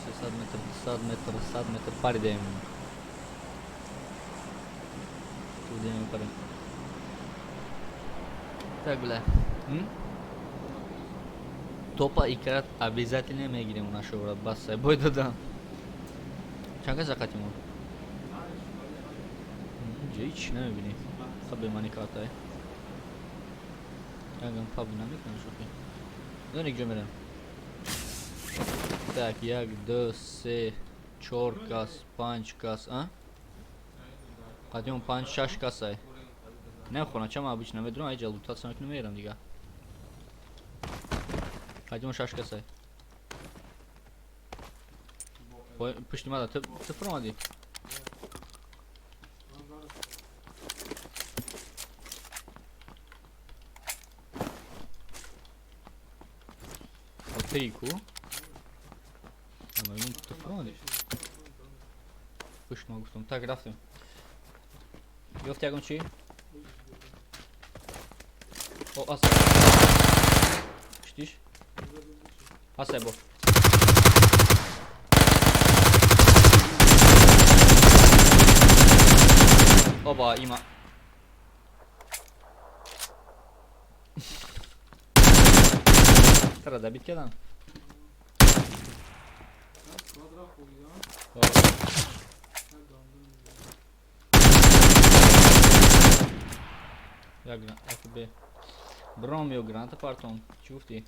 300 метр, 200 метр, 100 метр паридем. Тудем парем. Так, бля. Топа икрат обязательно мегирем у нашего брат. Бас, бой додам. Чанд каса қатимон? Инҷа ҳеч намебинӣ. Хабе мани картай. Ягон паб намекунам шӯхӣ. Медонӣ куҷо мерем? Так, як, ду, се, чор кас, панҷ кас, а? Қатимон панҷ, шаш касай. Не хонача ман обычно медурам, айҷа лутаться мекунам, мерам дига. Қатимон шаш касай. Пушти мада, ту фуромадӣ? Тыи ку? Ама ту фуромадӣ? Пушти ма гуфтам. Так, рафтем. Ёфти ягон чӣ? О, аса. Куштиш? Аса бо. Оба, има. Тара добить кардам. Як бе. Бром ё граната партом. Чӣ гуфтӣ?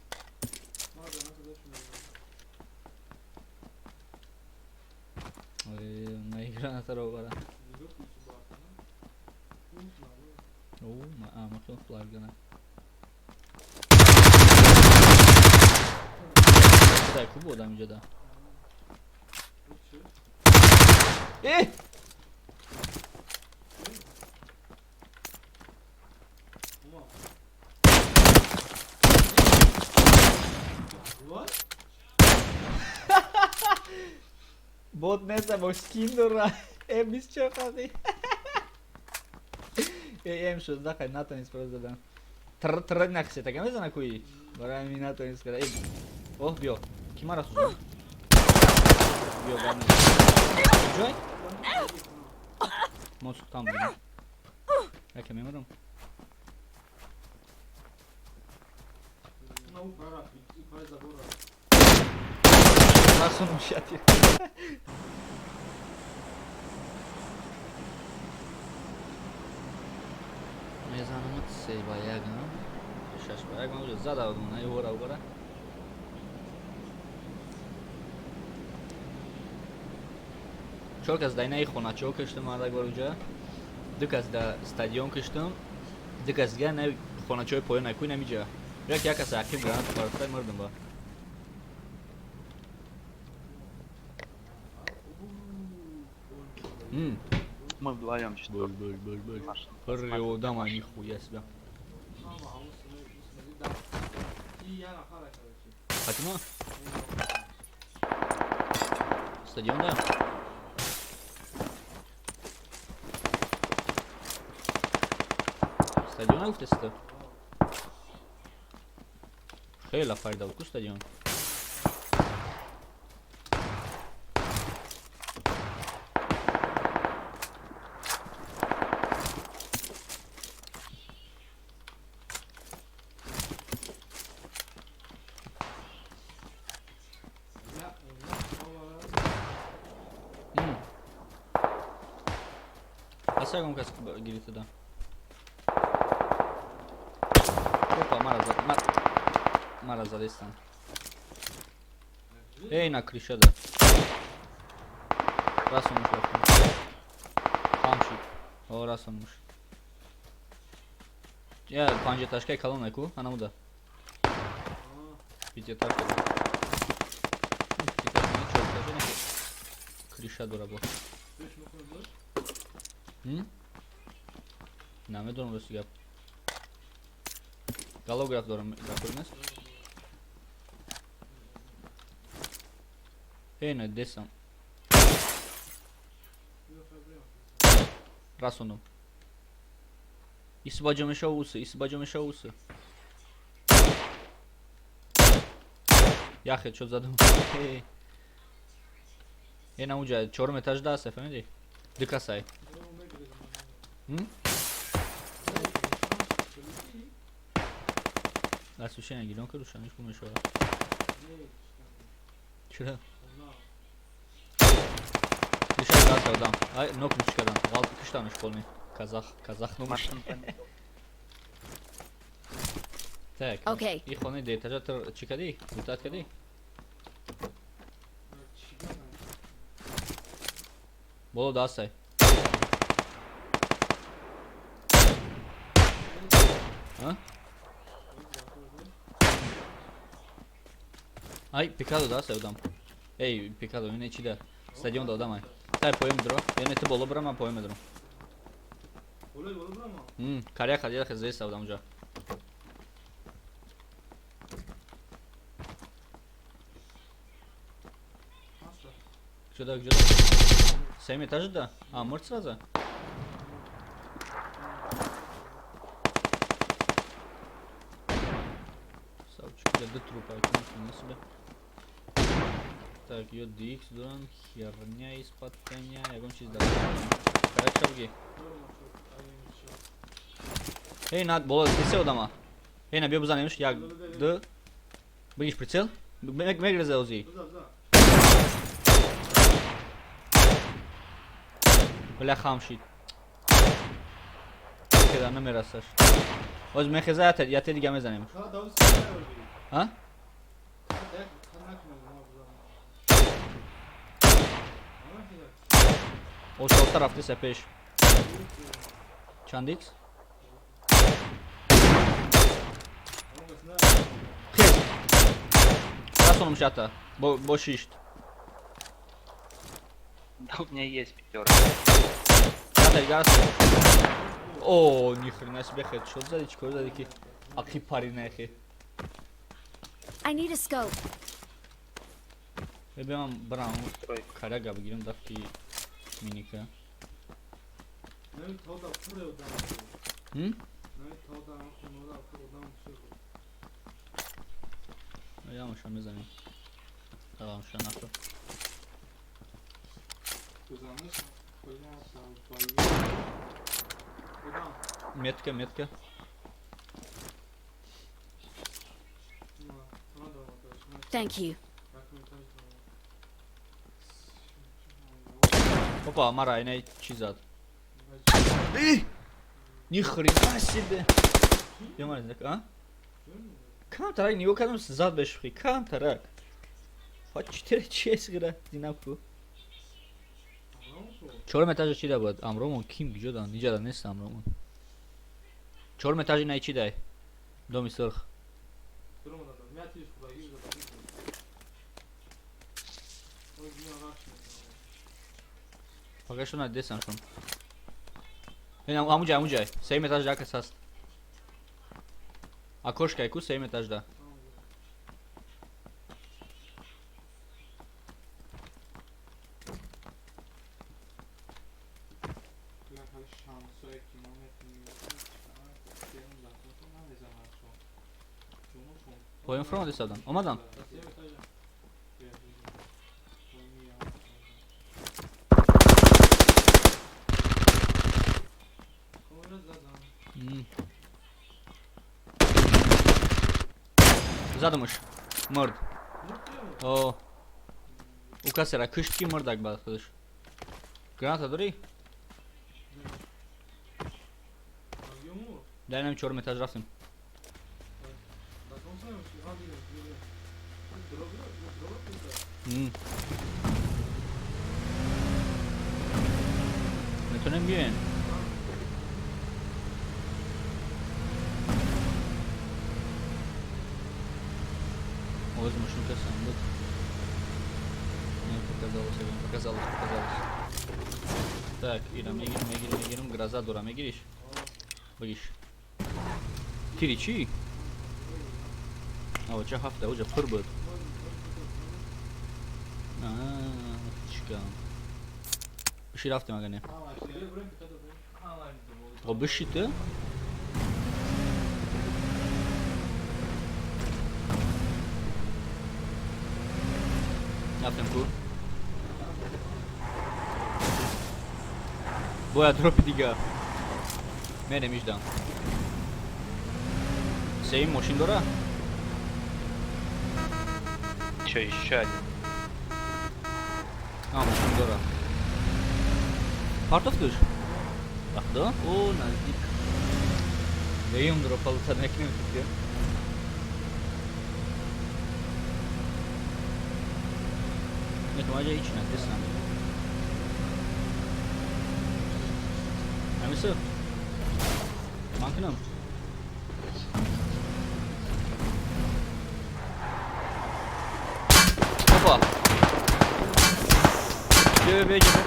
На гранатаро бара. О, ма ма флаг гана. Дай ку бодам инҷа да. Э! Бот неста, бо скин дора. Э, бисчо хади. Э, М шуд, дахай натонис просто задан. Тр тр нахсе, така мезана куи. Барои ҳамин натонис кара. Э, оҳ, биё. Ки мара сӯзон? Биё, барна. Ҷой? Мо сӯхтам будем. Яке мемирам. Расунум шати. Мезанамат 3 ба 1, 6 ба 1 ман уже зада будам, на ора ора. Чор кас дар инаи хоначаҳо киштам мардак бар уҷа. Ду кас дар стадион киштам. Ду кас дигар наи хоначаҳои поён накуй намиҷа. Як як кас ақиб гранат партофта мурдам ба. Мы вдвоем Бош, бош, бош, бош. Пырри одама, нихуя себе. Фатима? Стадион, да? Стадион гуфтеста? Хеле файда ку стадион. Аса кас гирифта да. Опа, мара зад, мара задестан. Эй, на крыша да. Расонуш рафтам. Памшид. О, расонуш. Я панҷеташкаи калон ку, анамуда. Пятиэтажка. Пятиэтажка, не, крыша дора бо. Намедонам рости гап. Голограф дорам, дакор нест? Эй, на десам. Расондум. Ис баҷо мешава уса, ис баҷо мешава уса. Як хедшот задам. Ена уҷа чорум этаж да аст, фаҳмидӣ? Ду касай. М? Освещение гирон ка рӯшаниш бу мешавад. Чира? Дишай газ кардам. Ай, нокнуш кардам. Ғалт киштанаш полный. Казах, казах номаш. Так. Окей. И хонаи дуэтажа ту чӣ кардӣ? Лутать кардӣ? Боло дастай. А? Ай, пикадо дастай одам. Эй, пикадо, ине чи да? Стадион да одам ай. Тай поем дро. Яъне ту боло бира, ман поем медрам. Боло бира ма? Каря хадия хезеста одам уҷа. Куҷода, куҷода? Сеюм этаж да? А, мурд сразу? Савчик, я ду трупа, нихуя себе. Так, ё DX дорам, херня из-под коня, ягон чиз дорам. Короче, буги. Эй, на, боло, се одама. Эй, на, биё бизанемш, як, ду. Бигиш прицел? Мегрезе ози. Бля, хам шид. Кеда намерасаш. Оз мехеза я те дига мезанем. А? О, рафти се пеш. Чанд икс? Хез. Расонум шата. Бо шишт. Да у меня есть пятерка. О, ни хрена себе хедшот зади, чикор зади ки ақи пари нахи. I need a scope. Бебем брам карага бигирем дафти миника. М? Ямаша мезанем. Тамамша нахо. Метка, метка. Thank you. Опа, мара, инаи чи зад? Э! Ни хрена себе! Ёмар, а? Камтарак нигоҳ кардам, зад бешухӣ. Камтарак. Хоть 4 чес гира, динапку. Чорум этажа чи да буд? Амромон ким куҷо дан? Иҷа да нест амромон. Чорум этажи наи чи дай? Доми сурх. Пока что надесам шон. Ҳамуҷай, ҳамуҷай. Сеюм этаж да кас ҳаст. Окошко ку сеюм этаж да. Поён фуромади садан. Омадан. Задамаш. Мурд. О. У касера кишт ки мурдак бад худаш. Граната дорӣ? Дай нам чорум этаж рафтем. Метонем биёем. Овози мошин касам буд. Не показалось, не показалось, показалось. Так, ира мегирим, мегирим, мегирим. Гроза дора мегириш? Бигиш. Тири чӣ? Авача ҳафта оҷа пур буд. Чикам. Биши рафтем ага не. О, биши ту? Рафтем ку? Бояд дропи дига. Мерем иждам. Сеюм мошин дора? Че, еще один. А, мошин дора. Партофтуш? Бахдо? О, наздик. Деюм дропа лутать мекунем тут. Некомаҷа ҳеч надистам. Ҳамису? Ман кунам? Опа! Биё, биё, биё.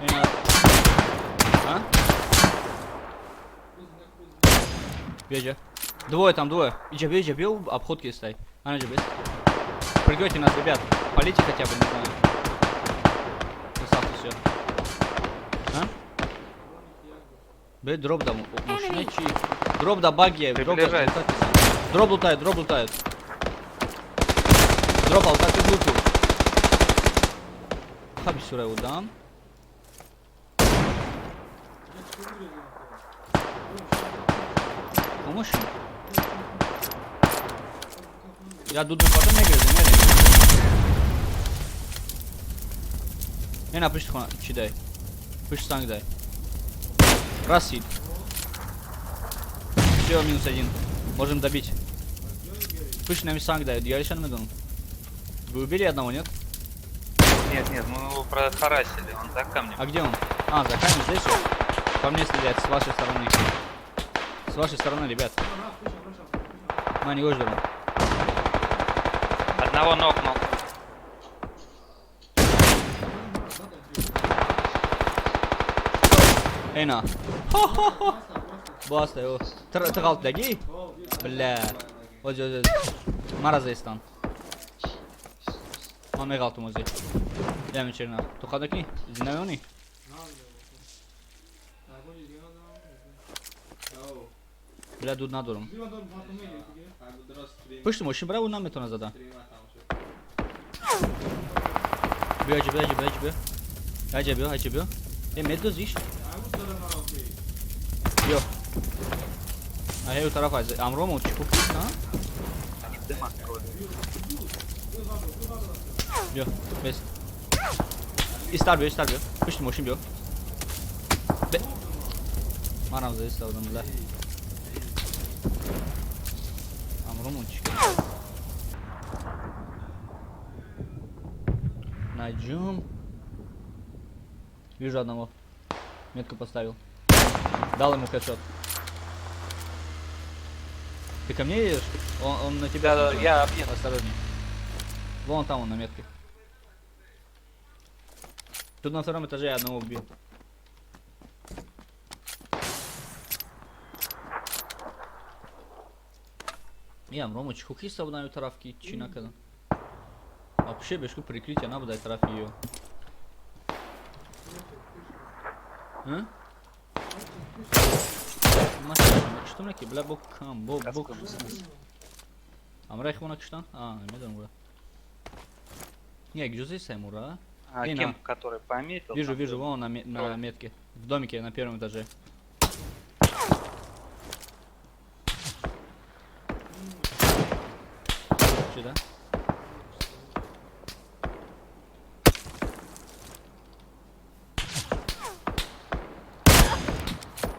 Ина. А? Биё, Двое там, двое. Иджа, биё, иджа, биё, обход кистай. Ана, иджа, Прикройте нас, ребят. Полите хотя бы, не знаю. Красавцы, все. А? Б, дроп дам. Дроп да баги. Дроп да. Дроп лутают, дроп лутают. Дроп алтак и луту. Хаби сюра удам. Помощь? Я дуду потом мегирдем, мерем. Ена пишт хона, чи дай? Пишт санг дай. Расид. Все, минус один. Можем добить. Пишт нами санг дай, я еще не медон. Вы убили одного, нет? Нет, нет, мы его прохарасили, он за камнем. А где он? А, за камнем здесь? По мне стреляет, с вашей стороны. С вашей стороны, ребят. Мани, гождеру. Одного нокнул. Эна. Хо-хо-хо. Баста, его. Ты қалт даги? Бля. Ози, ози, ози. Мара зайстан. Ман меғалтум ози. Ями черна. Ту хадакни? Зинавиони? Бля, дуд надорум. Пушти мошин бра, наметона зада. Биё, аҷа, биё, аҷа, биё, аҷа, биё. Аҷа, биё, аҷа, биё. Э, медозиш? Биё. А я тараф аз амромо чӣ кук а? Биё, бест. Истар биё, истар биё. Пушти мошин биё. Бе. Манам за истодам, бля. Амромо чӣ Найдем. Вижу одного. Метку поставил. Дал ему хедшот. Ты ко мне едешь? Он на тебя. Да, я объеду. Осторожней. Вон там он на метке. Тут на втором этаже я одного убил. Я Рома чхухи с тарафки чинака. Вообще бешку прикрытие надо дать тараф ее. А? Что мне бля бок кам бок бок. Амрай хона киштан? А, медонам ура. Не, где здесь Самура? А кем, который пометил? Вижу, вижу, вон на метке. В домике на первом этаже. Сюда.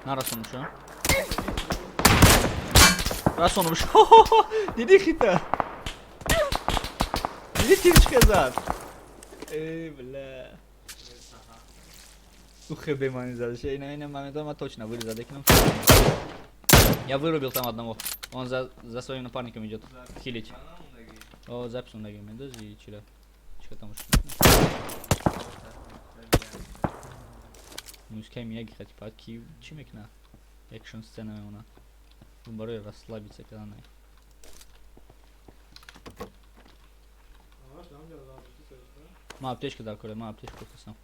Нарас он еще. Раз он ушел. Диди хита. Диди тирчка зад. Эй, бля. Ух, бемани зад. Ина, точно вырезал. Я вырубил там одного. Он за своим напарником идет. Хилить. О, запись он ноги. Медози и чила. Чего там уж? Мускай мияги хати ки чи мекна? Экшн сцена мемона. Барои расслабиться каданай. Ма аптечка дар кора, ма аптечку хостам.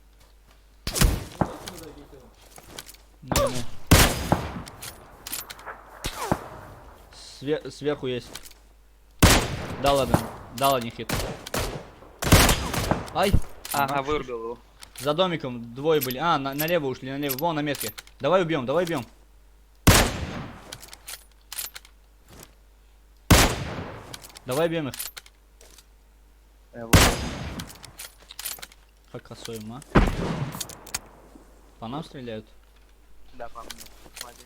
Не, не. Сверху есть. Дал один хит. Ай! Ага, вырубил его. За домиком двое были. А, налево ушли, налево. Вон на метке. Давай убьем, давай убьем. Давай убьем их. Как косой, а? По нам стреляют? Да, по мне. Молодец.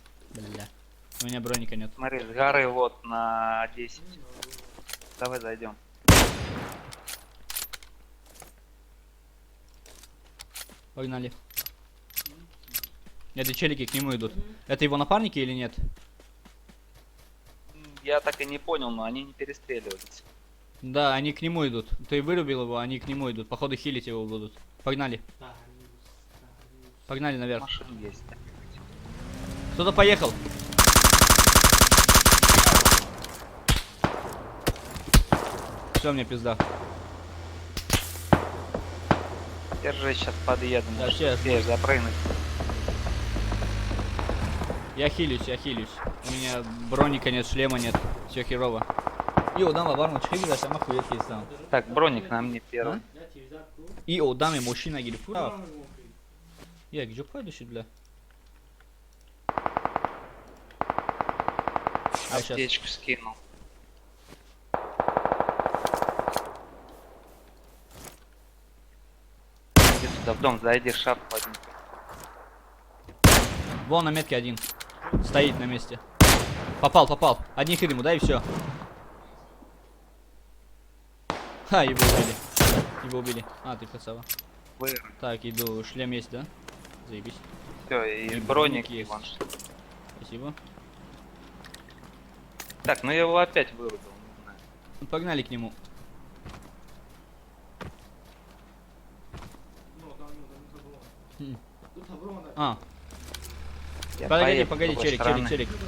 Бля. У меня броника нет. Смотри, с горы вот на 10. Давай зайдем. Погнали. Это челики к нему идут. Это его напарники или нет? Я так и не понял, но они не перестреливались. Да, они к нему идут. Ты вырубил его, они к нему идут. Походу хилить его будут. Погнали. Погнали наверх. Машина есть. Кто-то поехал. Все, мне пизда. Держи, сейчас подъеду. Да, Может, щас. успеешь запрыгнуть. Я хилюсь, я хилюсь. У меня броника нет, шлема нет. Все херово. И одам варно чхи сама хует сам. Так, броник на мне первый. И одаме мошина гирифу. Я где пойду бля? А сейчас. Аптечку скинул. Иди сюда в дом, зайди, шапку возьми. Вон на метке один. Стоит на месте. Попал, попал. Одни хит ему, да, и все. Ха, его убили. Его убили. А, ты красава. Вырубил. Так, иду. Шлем есть, да? Заебись. Все, и И броник броник есть. вон. Спасибо. Так, ну я его опять вырубил, не знаю. Ну, погнали к нему. А, Я погоди, поеду с погоди, другой челик, стороны. челик, челик.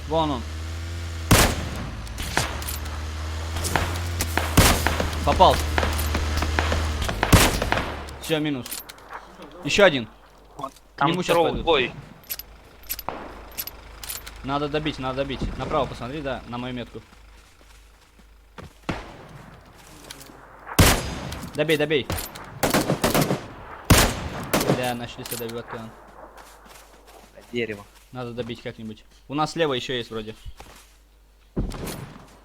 Вон он. Попал. Все, минус. Еще один. К Там нему щас троу пойдут. бой. Надо добить, надо добить. Направо посмотри, да, на мою метку. Добей, добей. Бля, начали себя добивать. Дерево. Надо добить как-нибудь. У нас слева еще есть вроде.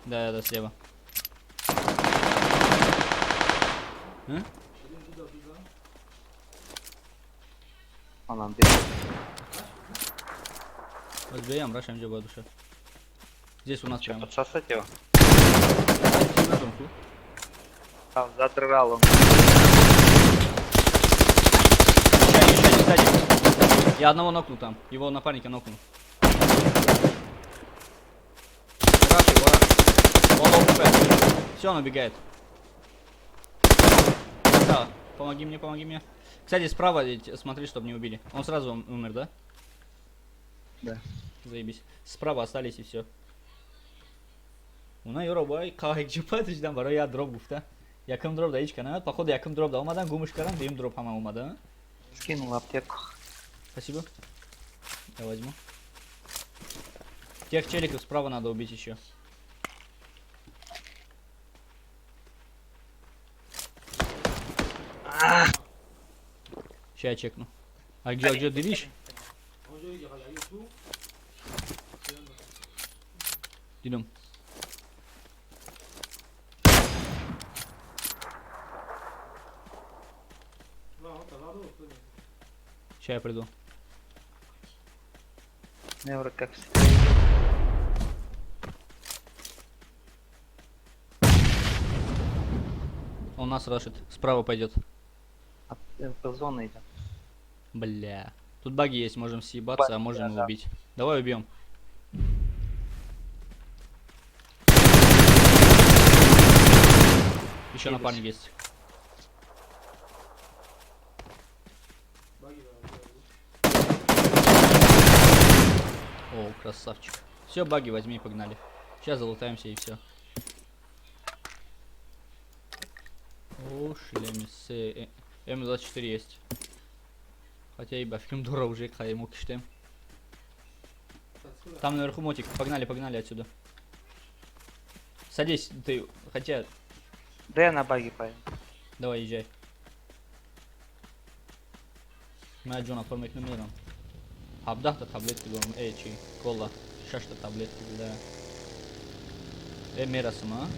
Да, да, слева. А? Он нам бежит. Возберем, рашим где душа. Здесь у нас Что, прямо. подсосать его? А, Там задрал он. Еще один сзади. Я одного нокнул там. Его напарника нокнул. Раш его, раш. Он ОП. Все, он убегает. Да, помоги мне, помоги мне. Кстати, справа смотри, чтобы не убили. Он сразу умер, да? Да. Заебись. Справа остались и все. Уна ёро бай қаҳик ҷупа барои як дроп гуфта. Якум дроп да ҳеч ка наёд. Походу якум дроп да омадан, гумш кардан, дуюм дроп ҳама омада. Скинул аптеку. Спасибо. Я возьму. Тех челиков справа надо убить еще. Сейчас я чекну. А где ты видишь? Идем. Сейчас я приду. Я вроде как всегда. Он нас рашит. Справа пойдет. От зоны идет. Бля. Тут баги есть, можем съебаться, а можем его да. убить. Давай убьем. Еще напарник есть. О, красавчик. Все, баги возьми, погнали. Сейчас залутаемся и все. О, шлемисы. М24 есть. Хотя и бафким дура уже, ему киштем. Там наверху мотик. Погнали, погнали отсюда. Садись, ты, хотя... Да я на баги поеду. Давай, езжай. Ман ҷона пур мекунам, мерам. 17 та таблетки дорам. Э, чи? Кола. 6 та таблетки, бля. Э, мерасам, а?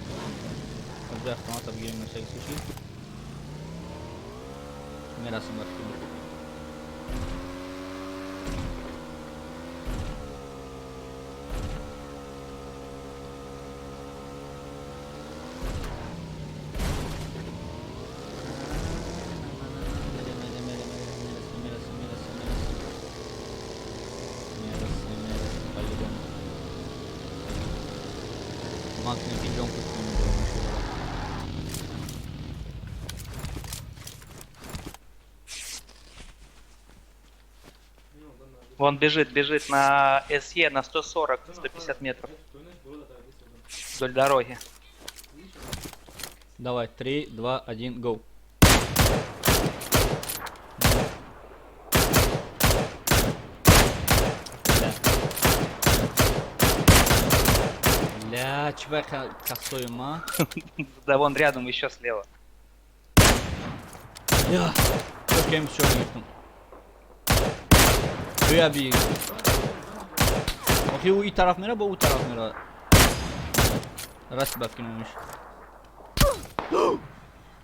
Аз автомата бигирем на всякий случай. Мерасам ба фикр. Мерем, мерем, мерем, мерем, мерасем, мерасем, мерасем, мерасем. Мерасем, мерасем, по-любому. Ман кунем ки ҷон пуш кунем инҷо машинаро. Вон бежит, бежит на СЕ на 140, 150 метров вдоль дороги. Давай, 3, 2, 1, go. Бля. Бля, чӣ косой ма? Да вон рядом еще слева. Бля. Кошка М4 гирифтам. Бия би. Охи, ӯ и тараф мера, бо ӯ тараф мера. Раст ба фикр намеш.